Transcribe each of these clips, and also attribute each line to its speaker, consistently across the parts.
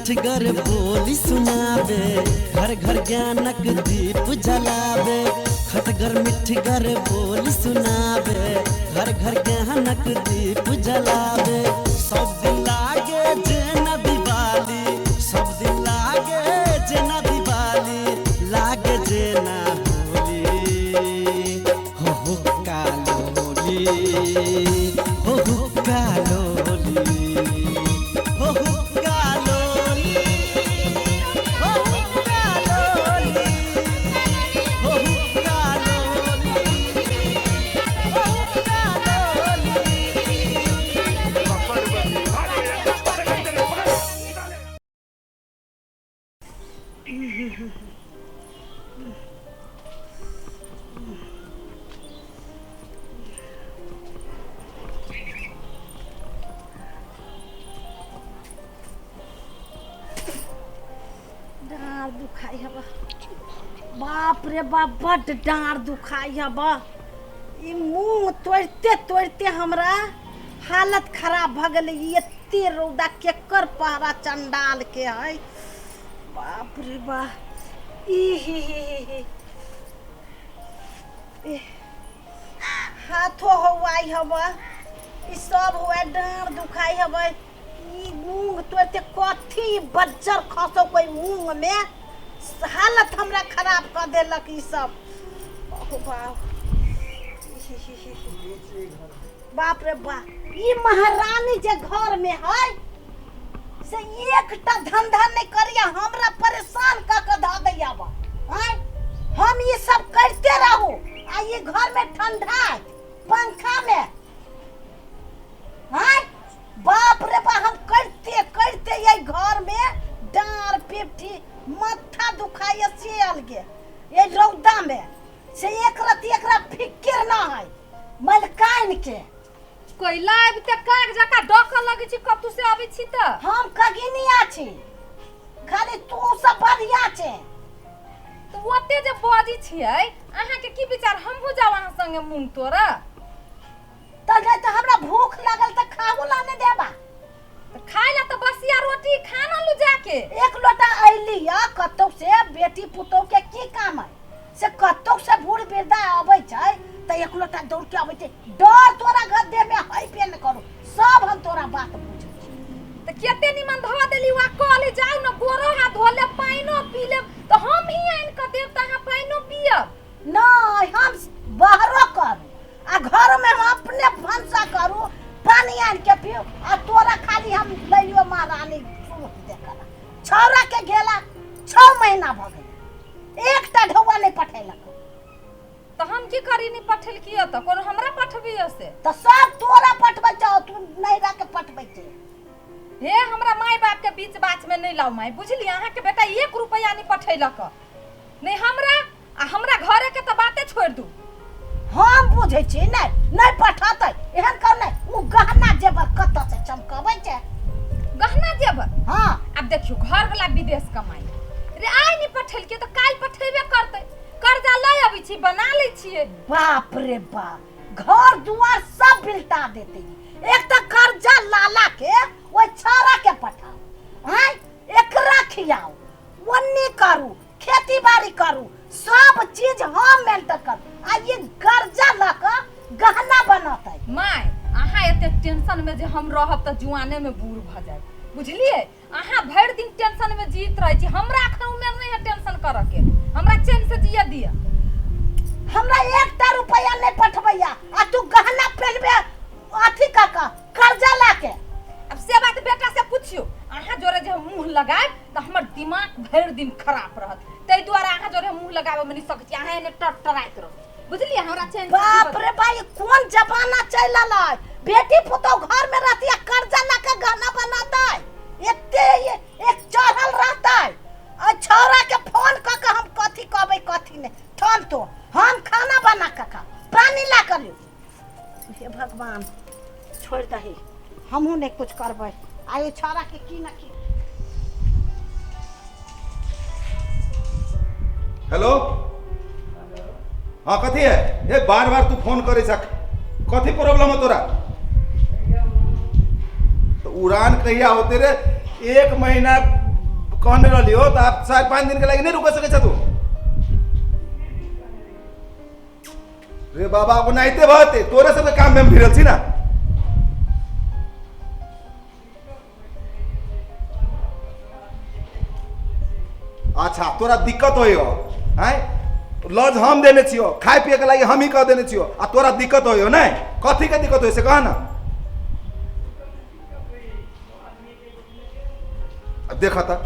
Speaker 1: मिठगर बोली सुनाबे, घर घर ज्ञानक दीप जलाबे। खटगर मिठगर बोली सुनाबे, घर घर ज्ञानक दीप जलाबे। सब दिन लागे जेना दिवाली, सब दिन लागे जेना दिवाली, लागे जेना होली। हो हो कालोली, हो हो कालोली, हो हो कालोली, हो हो कालोली, हो हो कालोली, हो हो कालोली।
Speaker 2: डाँड़ दुखाइ हबा। बाप रे बाप, बड्ड डाँड़ दुखाइ हबा। ई मुँह तोड़िते तोड़िते हमरा हालत खराब भऽ गेलै। ई एते रौदा केकर पहरा चंडाल के है। बाप रे बाप, ई ही ही ही ही ई, हाथो हौआइ हबा, ई सब हुआ, डाँड़ दुखाइ हबे। ई मूंग तोड़ते कथी बज्जर खसौ कोई मूंग में, हालत हमरा खराब कऽ देलक ई सब। ओहो बाप, बाप रे बाप, ई महारानी जे घर में है से एकटा धंधा नहीं करिया, हमरा परेशान कऽ के धऽ दैया बा। आँय, हम ई सब करते रहू आ ई घर में ठंडा पंखा में। आँय, बाप रे बा, हम करते करते ये घर में डाँड़ पिट्ठी माथा दुखाइए से अलगे। ये रौदा में से एक रति एकरा फिकिर ना है मलकाइन के।
Speaker 3: कोयला आबिते काग जकाँ डकऽ लगै छी, कतौ से अबै छी तऽ।
Speaker 2: हम कगिनिया छी, खाली तू सब बढ़िया छे।
Speaker 3: तऽ ओते जे बजै छियै, अहाँके की विचार, हमहूँ जाउ अहाँ संगे मूँग तोड़ऽ?
Speaker 2: तऽ नहि तऽ हमरा भूख लागल तऽ खाहू ला नहि देबा।
Speaker 3: तऽ खाय ला तऽ बसिया रोटी खा न लू जाके।
Speaker 2: एक लोटा अयली या कतौ से, बेटी पुतोह के की काम है से, कतौ से बूढ़ वृद्धा अबै छै तऽ एक लोटा दौड़ के अबै छै। डर तोरा घर देह में है पे न करू, सब हम तोरा बात बुझै छी।
Speaker 3: तऽ कते निमन धऽ देली वा कहली जाउ न गोरो हाथ धो लेब, पानिओ पी लेब, तऽ हम ही आनि कऽ देब तऽ अहाँ पानिओ पियब।
Speaker 2: नहि, हम बाहरो करू आ घर में हम अपने भनसा करू, पानी आनि के पीऊ आ तोरा खाली हम लैलियो महारानी सूप देखला। छौड़ा के गेला 6 महीना भऽ गेल, एकटा ढौआ नहि पठेलक।
Speaker 3: तऽ हम की करी, नहि पठेलकियो तऽ कोनो हमरा पठबियो से?
Speaker 2: तऽ सब तोरा पठबै छौ, तू नैहरा के पठबै छै।
Speaker 3: हे, हमरा माय बाप के बीच बात में नहीं लाउ माय, बुझलियै? अहाँके बेटा 1 रुपैआ नहि पठेलक, नहि हमरा आ हमरा घरे के तऽ बाते छोड़ि दू।
Speaker 2: हम बुझै छी नहि नहि पठतै, एहन कहू नहि। ओ गहना जेबर कतऽ से चमकबै छै?
Speaker 3: गहना जेबर?
Speaker 2: हाँ।
Speaker 3: आब देखियौ, घर वाला विदेश कमाइ रे, आइ नहि पठेलकै तऽ काल्हि पठेबे करतै। कर्जा लऽ अबै छी, बना लै छियै।
Speaker 2: बाप रे बाप, घर दुआर सब बिलटा देते। एक तऽ कर्जा लाला के ओहि छौड़ा के पठाओ, आँय एकरा खियाओ, ओन्नी करू, खेती बाड़ी करू, सब चीज हम मेंटेन करू, आ ये कर्जा लऽ कऽ गहना बनतै।
Speaker 3: माय, अहाँ एते टेंशन में जे हम रहब तऽ जुआने में बूढ़ भऽ जायब, बुझलियै? अहाँ भरि दिन टेंशन में जीत रहै छी, हमरा एखन उमेर नहि है टेंशन करऽ के, हमरा चैन से जियऽ दिअ।
Speaker 2: हमरा एकटा रुपैआ नहि पठबैया आ तू गहना पहनबे अथी कऽ कऽ कर्जा ला के।
Speaker 3: अब से बात बेटा से पूछियो। अहाँ जोरे जे हम मुंह लगायब तऽ हमर दिमाग भरि दिन खराब रहत, ताहि दुआरे अहाँ जोरे हम मुंह लगाबऽ मे नहि सकै छी। अहाँ एने टरटराइत रहू, बुझलियै? हमरा चैन से
Speaker 2: बाप
Speaker 3: जीवऽ
Speaker 2: रे भाई, कोन जमाना चलि एलै, बेटी पुतोह घर में रहती आ कर्जा ला के गहना बनातै, एते एक चढ़ल रहतै। आ छौड़ा के फोन कऽ के हम कथी कहबै कथी नहि। थम तो हम खाना बना के खाओ, पानी ला कर लियो। हे भगवान, छोड़ दही, हमहूँ नहि कुछ करबै। आ ये छौड़ा के की न की।
Speaker 4: हेलो, हाँ कथी है? हे बार बार तू फोन करे छ, कथी प्रॉब्लम है तोरा? तो उड़ान कहिया होते रे? 1 महीना कहने रहलियो तऽ आब 4-5 दिन के लागि नहीं रुक सकै छ तू। रे बाबा ओनाहिते भते तोरे सबके काम में हम भिड़ल छी ना। अच्छा तोरा दिक्कत होइयो आँय, लॉज हम देने छियो, खाय पिए के लागि हम ही कह देने छियो, आ तोरा दिक्कत होइयो नहीं? कथी के दिक्कत होय से कह ना। अब देख त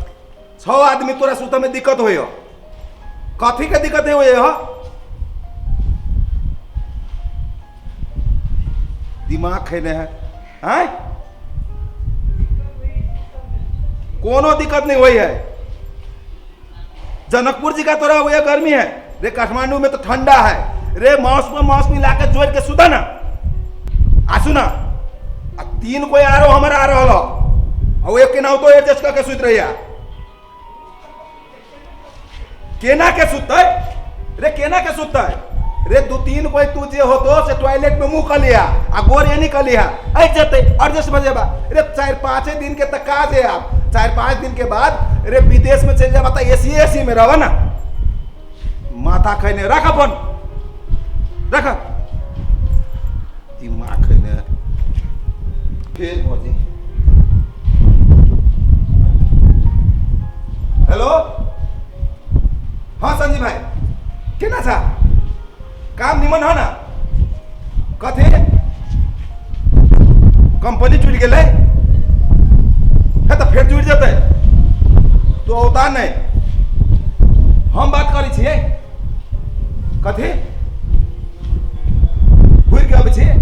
Speaker 4: 6 आदमी तोरा सुते में दिक्कत होइयो, कथी के दिक्कत होइयो? दिमाग खेने है आँय, कोनो दिक्कत नहीं हुई है। जनकपुर जी का तोरा हुआ गर्मी है रे, काठमांडू में तो ठंडा है रे। मौसम मौसम मिला के जोड़ के सुता ना, आसू ना। आ 3 कोई आ रहो हमारा आ रहा और एक के नाव तो एडजस्ट करके सुत रही है। केना के सुतते रे, केना के सुतते रे? 2-3 कोई तू जे हो तो से टॉयलेट में मुंह कर लिया आ गोर ये निकल लिया, ऐ जते एडजस्ट बजेबा रे। 4-5 दिन के तक काज है, आप 4-5 दिन के बाद रे विदेश में चल जाबा त एसी एसी में रहबा ना। माथा खैने रख अपन, रख दिमाग खैने फिर भौजी। हेलो हाँ संजीव भाई केना छा? काम निमन हो ना? कथी कंपनी जुड़ गेलै है तो फिर जुड़ जेतै, तो औता नहीं। हम बात करै छियै कथी घुरि के अबै छियै?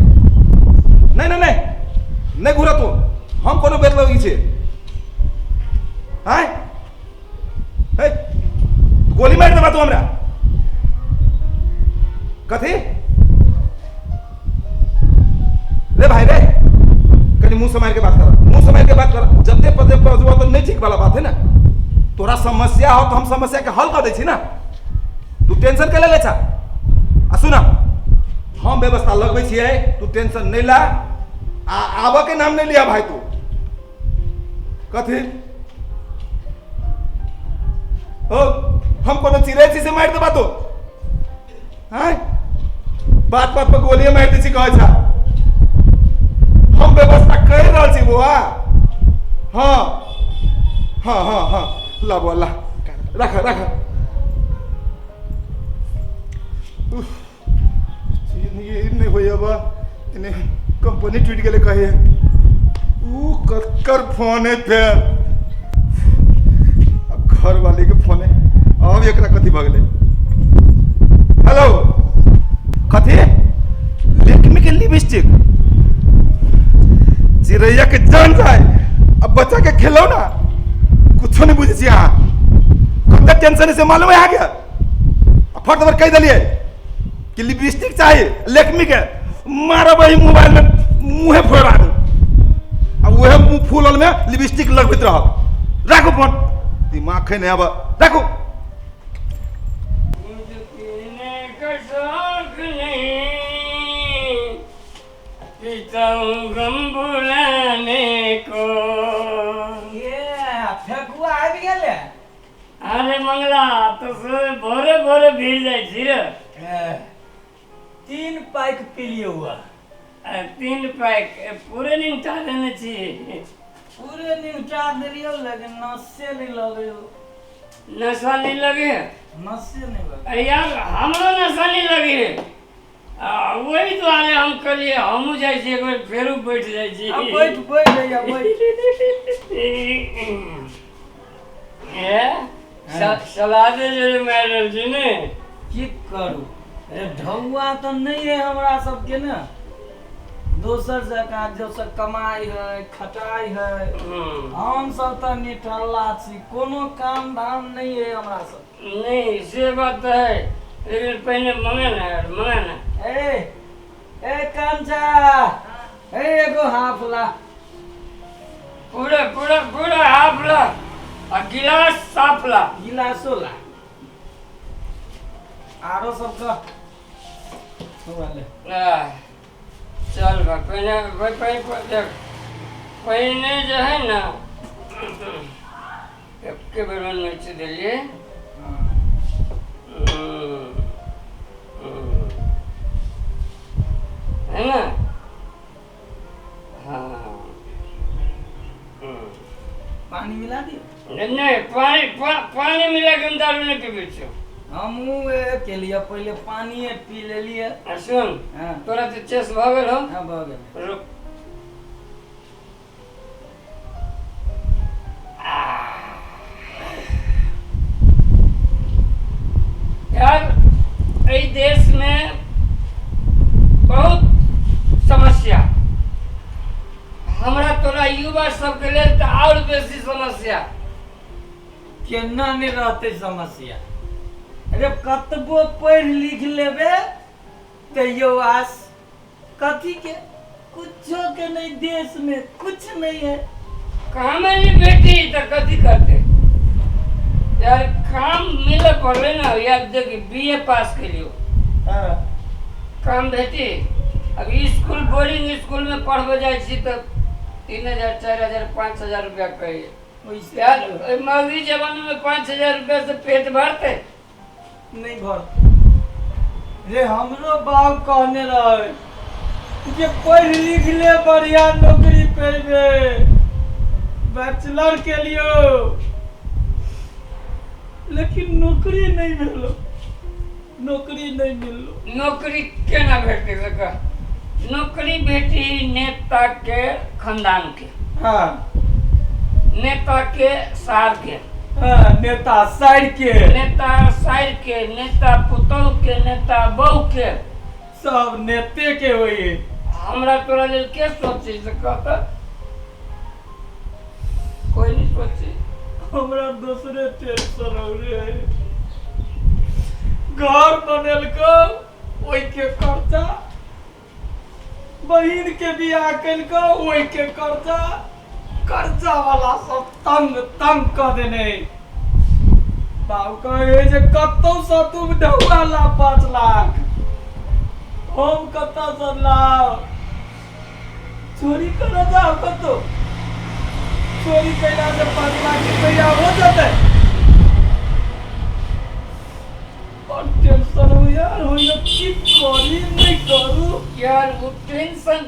Speaker 4: नहीं नहीं नहीं नहीं घुरत तू, हम कोनो बेच लगै छियै। आँय हे गोली मारि देबा तू हमरा? कथी रे भाई रे, कनी मुंह संभाल के बात कर, मुंह संभाल के बात कर। जते पदे पहुंचबा तो नहीं ठीक वाला बात है ना। तोरा समस्या हो तो हम समस्या के हल कर दै छी ना, तू टेंशन के ले छा। आ सुना हम व्यवस्था लगबै छियै, तू टेंशन नहीं ला, आ आबऽ के नाम नहीं लिया भाई तू। कथी ओ हम कोनो चिड़ै छी से मारि देबा तू? आँय बात बात पर गोलिये मारि दै छी कहै छा। हम व्यवस्था कर रहल छी बौआ। हाँ हाँ हाँ हाँ ला बौआ ला, रख रख। ये नहीं होइए बा, इने कंपनी टूट गेलै कहिए। ऊ ककर फोन है फेर, अब घर वाले के फोन है, अब एकरा कथी भऽ गेलै? हेलो कथी? लेक्मी के लिपस्टिक चिड़ैया के जान जाए, अब बच्चा के खेलो ना। कुछो नहीं बुझे छी अहाँ, कते टेंशन से मालूम है अहाँके? फट दबर कहि देलियै कि लिपस्टिक चाहिए लेक्मी के, मारब एहि मोबाइल में मुँहे फोड़ा दू, आ उहे मुँह फूलल में लिपस्टिक लगबैत रहब। राखू फोन, दिमाग खै नहीं आब, राखू।
Speaker 5: मुझे पीने का शौक नहीं, पीता हूँ गम भुलाने को।
Speaker 6: ये फेकुआ आबि गेलै।
Speaker 5: अरे मंगला तो भोरे भोरे भीड़ जाइ छी रे।
Speaker 6: 3 पैक पी लियो हुआ।
Speaker 5: 3 पैक पूरे निपटा देने छी।
Speaker 6: पूरे निपटा देलियो लेकिन नशे नहीं लगे।
Speaker 5: नशा नहीं लगे?
Speaker 6: नशे नहीं लगे।
Speaker 5: अरे यार हमरो नशा नहीं लगे, वही दुआरे हम कहलिए हमहूँ जाइ छी एक बेर फेरू बैठ जाइ छी।
Speaker 6: बैठ बैठ बैठ।
Speaker 5: सलादे जोरे मारि रहल छी ने।
Speaker 6: की करू अरे ढौआ तऽ नहीं है हमरा सबके ने, दोसर जगह जो सब कमाई है खटाई है, हम सब तऽ निठल्ला छी, कोनो काम धाम नहीं है हमरा सब।
Speaker 5: नहीं से बात है, लेकिन पहले मंगे ना यार, मंगे ना।
Speaker 6: ए ए कंचा ए एगो हाफ ला,
Speaker 5: पूरा पूरा पूरा हाफ ला, आ गिलास साफ ला,
Speaker 6: गिलासो ला, आरो सब का
Speaker 5: चल बा। पहले पहले जे है ना एके बेर में नोचि देलियै।
Speaker 6: हाँ।
Speaker 5: हम्म, हम्म। है ना? हाँ। हम्म।
Speaker 6: पानी मिला दियो।
Speaker 5: नहीं नहीं, पानी पानी मिला के हम दारू नहीं पीबै छियौ।
Speaker 6: हमहूँ के लिए पहिले पानिए पी लेलियै।
Speaker 5: आ सुन,
Speaker 6: हाँ।
Speaker 5: तोरा तऽ चेस भऽ गेल हौ।
Speaker 6: हाँ, भऽ गेल।
Speaker 5: रुक। यार, एहि देशमे बहुत समस्या, हमरा तोरा युवा सबके लेल तऽ आओर बेसी समस्या।
Speaker 6: केना नहि रहतै समस्या अरे, कतबो पढ़ि लिख लेबै तैयो आस कथी के, कुछो के नहीं, देश में कुछ नहीं है।
Speaker 5: काम नहीं बेटी तऽ कथी करतै यार? काम मिले पड़लै ने यार। देखी, बीए पास केलियो, काम भेटी? अब स्कूल, बोर्डिंग स्कूल में पढ़बे जाइ छी तऽ 3000, 4000, 5000 रुपया कहिए।
Speaker 6: ओइसे
Speaker 5: यार, एहि महगी जमाना में 5000 रुपया से पेट भरतै?
Speaker 6: नहीं भर रे। हमरो बाप कहने रहे जे पढ़ लिख ले, बढ़िया नौकरी पेबे। बैचलर के लियो, लेकिन नौकरी नहीं मिललो, नौकरी नहीं मिललो।
Speaker 5: नौकरी केना भेटतै से कह? नौकरी भेटी नेता के खानदान के, नेता के सार के।
Speaker 6: हाँ, नेता साइड के।
Speaker 5: नेता सार के, नेता पुतहु के, नेता बहू के।
Speaker 6: सब नेते के होइए।
Speaker 5: हमरा तोरा लेल के सोची से कह तऽ? कोई नहीं सोची।
Speaker 6: हमरा दोसरे टेंशन हो रे। घर बनेलको, ओहिके खर्चा, बहिन के बियाह केलको, ओहिके खर्चा। कर्जा वाला सब तंग तंग कऽ देने। बाबू कहे जे कतौ से तू ढौआ ला 5 लाख। हम कतऽ से लाव? चोरी करऽ जाओ कतौ? चोरी कैला से 5 लाख रुपया हो जेतै? और टेंशन हो यार, होइए। की करी, नहीं करू?
Speaker 5: यार, वो टेंशन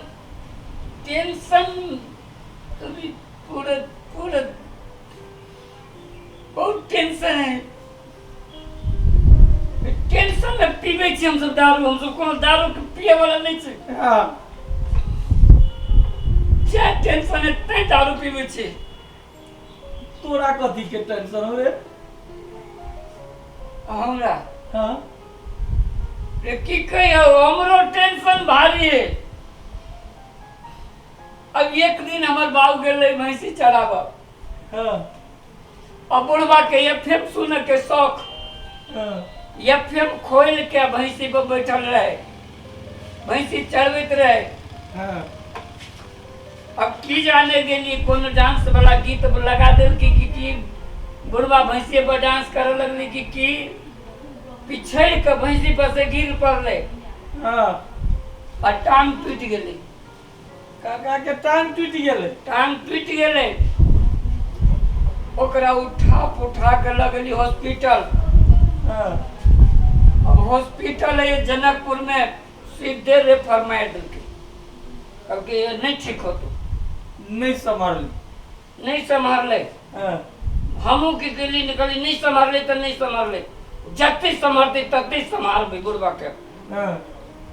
Speaker 5: टेंशन अभी पूरा पूरा बहुत टेंशन है। टेंशन में पीबै छी हमसब दारू। हमसब कोनो दारू के पिए वाला नहीं छी। जे टेंशन है तैं दारू पीबै छी।
Speaker 6: तोरा कथी के टेंशन हो रे?
Speaker 5: हमरा?
Speaker 6: हाँ।
Speaker 5: रे, की कहियो, हमरो टेंशन भारी है। अब एक दिन हमर बाबू गेल रहे भैंसी चराबऽ। अब बुढ़वा के एफएम सुने के शौक। एफएम खोल के भैंसी पर बैठल रहे, भैंसी चरबैत रहे। अब की जाने गेली, कोनो डांस वाला गीत लगा देल कि की की बुढ़वा भैंसी पर डांस करे लगली कि की, पिछड़ के भैंसी पर से गिर पड़ले आ टांग टूटि गेलै।
Speaker 6: काका के टांग टूटि गेलै?
Speaker 5: टांग टूटि गेलै। ओकरा उठा पुठा के लगली हॉस्पिटल। अब हॉस्पिटल है जनकपुर में, सीधे रेफर मारि देलकै। कहलकै ये नहीं ठीक होतो।
Speaker 6: नहीं सम्हारली?
Speaker 5: नहीं सम्हारलै। हमहूँ की गेली निकली, नहीं सम्हारलै तऽ नहीं सम्हारलै। जते सम्हारतै तते सम्हारबै बुढ़बा के।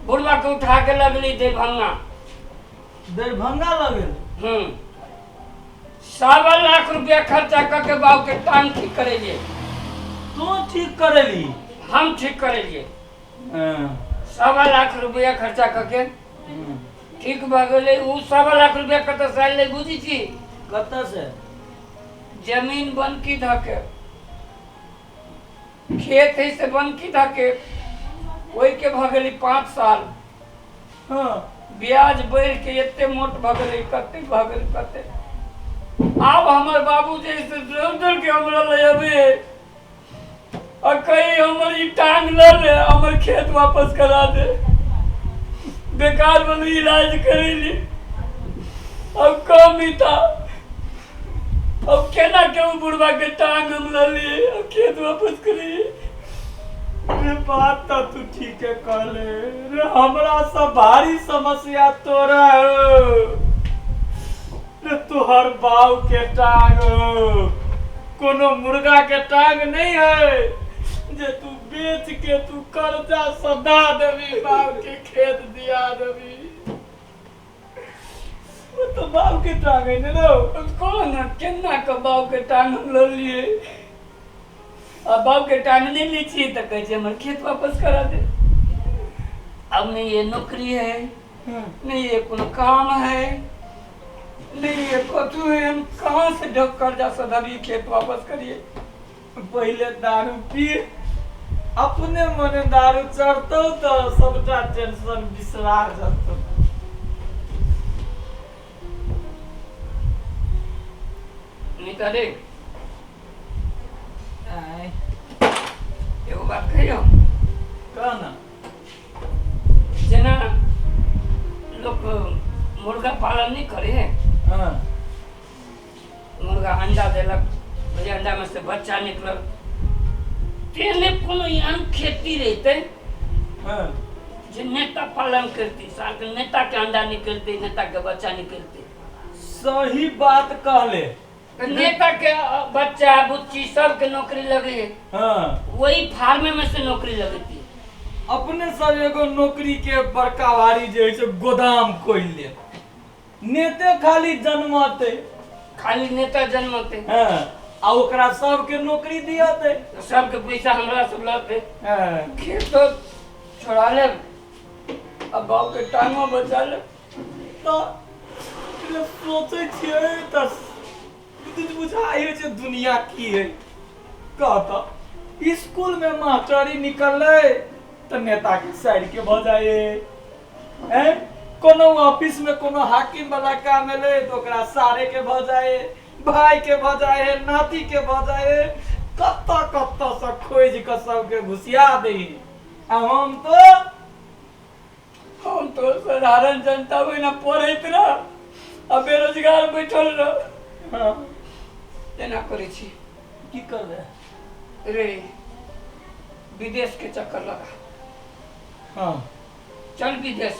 Speaker 5: बुढ़बा के उठा के लगली दरभंगा।
Speaker 6: दरभंगा लगल?
Speaker 5: हम्म, 1.25 लाख रुपया खर्चा करके बाबू के टांग ठीक करेलिए।
Speaker 6: तू ठीक करेली?
Speaker 5: हम ठीक करेलिए। 1.25 लाख रुपया खर्चा करके ठीक भऽ गेलै। ओ 1.25 लाख रुपया कतऽ से आयल बुझी छी?
Speaker 6: कतऽ से?
Speaker 5: जमीन बनकी धके, खेत है से बनकी धके, ओहिके भऽ गेलै 5 साल। ब्याज बढ़ि के एते मोट भऽ गेलै, कते भऽ गेलै कते। आब हमर बाबू जे है से दौड़ दौड़ के हमरा लए अबे आ कही, हमर ई टांग लऽ ले, हमर खेत वापस करा दे, बेकार वाली इलाज करेली। अब कम ही था। अब केना के उ बुढ़वा के टांग हम लली अब खेत वापस करी।
Speaker 6: रे बात तो तू ठीक है कहले रे, हमरा सब भारी समस्या तोरा हो रे, तोहर बाऊ के टांग हो, कोनो मुर्गा के टांग नहीं है जे तू बेच के तू कर्जा सदा देबी, बाऊ के खेत दिया देबी। वो तो बाऊ के टांग है ने रो।
Speaker 5: कौन केना के बाऊ के टांग हम ललिए, अब बाऊ के टांग नहीं ली छियै तऽ कहै छै हमर खेत वापस करा दे। अब नहीं ये नौकरी है, नहीं ये कोनो काम है, नहीं ये कथू है, हम कहाँ से ढक कर्जा सधबी खेत वापस करिए।
Speaker 6: पहले दारू पी, अपने मने दारू चढ़तौ तो सबटा टेंशन बिसरा जतौ।
Speaker 5: नीता रे
Speaker 6: आय
Speaker 5: एगो बात कहियो।
Speaker 6: कह ना।
Speaker 5: जेना लोग मुर्गा पालन नहीं करे है,
Speaker 6: हाँ
Speaker 5: मुर्गा अंडा देलक, ओहि अंडा में से बच्चा निकलल, तेने कोनो एहन खेती रहते
Speaker 6: हाँ
Speaker 5: जे नेता पालन करती, साल के नेता के अंडा निकलते, नेता के बच्चा निकलते।
Speaker 6: सही बात कहले।
Speaker 5: तो नेता के बच्चा बुच्ची सबके नौकरी लगे,
Speaker 6: हाँ
Speaker 5: वही फार्मे में से नौकरी लगती।
Speaker 6: अपने सब एगो नौकरी के बड़का भारी जे है से गोदाम खोलि ले, नेते खाली जन्मते,
Speaker 5: खाली नेता जन्मते।
Speaker 6: हाँ आ ओकरा सबके नौकरी दियते,
Speaker 5: सबके पैसा हमरा सब लते।
Speaker 6: हाँ
Speaker 5: खेत तो छोड़ा ले, अब बाप के टांगो बचा ले।
Speaker 6: तो सोचै छियै तऽ बुझाइ छै दुनिया की है। कह तऽ स्कूल में मास्टरी निकललै तऽ नेता के साइड के भऽ जाइ है, कोनो ऑफिस में कोनो हाकिम वाला काम एलै तऽ ओकरा सारे के भऽ जाइ, भाई के भऽ जाइ है, नाती के भऽ जाइ, कतऽ कतऽ से खोजि कऽ सबके घुसिया दै। आ हम
Speaker 5: तो साधारण जनता ओहिना पढ़ैत रह आ बेरोजगार बैठल रह।
Speaker 6: हाँ
Speaker 5: एना करै छी।
Speaker 6: की करबै
Speaker 5: रे, विदेश के चक्कर लगा।
Speaker 6: हाँ
Speaker 5: चल विदेश।